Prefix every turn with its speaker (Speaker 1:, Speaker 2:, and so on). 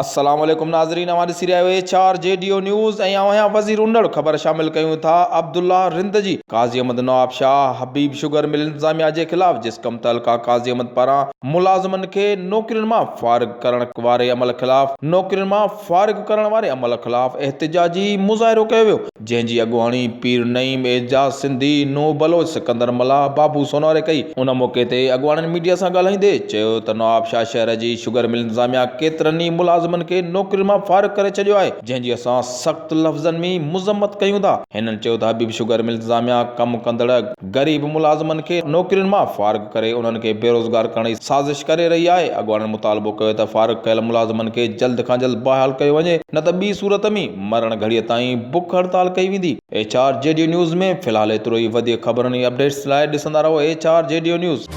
Speaker 1: السلام عليڪم ناظرين اوهان ڏسي رهيا آهيو H R G D O news ۽ آئون آهيان وزير انڙ خبر شامل ڪيون ٿا عبدالله رند جي قاضي احمد نواب شاهه حبيب شگر مل انتظاميا جي خلاف جسقم تعلقه قاضي احمد پاران ملازمن کي نوڪرين مان فارغ ڪرڻ واري عمل خلاف نوڪرين مان فارغ ڪرڻ واري عمل خلاف احتجاجي مظاهرو ڪيو ويو جنهن جي اڳواڻي پير نعيم اعجاز سنڌي، نوح بلوچ، سڪندر ملاح، بابو سوناري ڪئي. ان موقعي تي اڳواڻن ميڊيا سان ڳالهائيندي چيو ته نوابشاهه شهر جي شگر مل انتظاميا ڪيترن ئي ملازمن کي نوڪرين مان فارغ ڪري ڇڏيو آهي، جنهن جي اسان سخت لفظن ۾ مذمت ڪيون ٿا. هنن چيو ته حبيب شگر مل انتظاميا ڪم ڪندڙ غريب ملازمن کي نوڪرين مان فارغ ڪري انهن کي بيروزگار ڪرڻ جي سازش ڪري رهي آهي. اڳواڻن مطالبو ڪيو ته فارغ ڪيل ملازمن کي جلد کان جلد بحال ڪيو وڃي نه ته ٻي صورت ۾ مرڻ گهڙيء تائين بک هڙتال ڪئي ويندي. H R G D news ۾ في الحال ايترو ئي وڌيڪ خبرن ۽ اپڊيٽس لاء ڏسندا رهو H R G D news.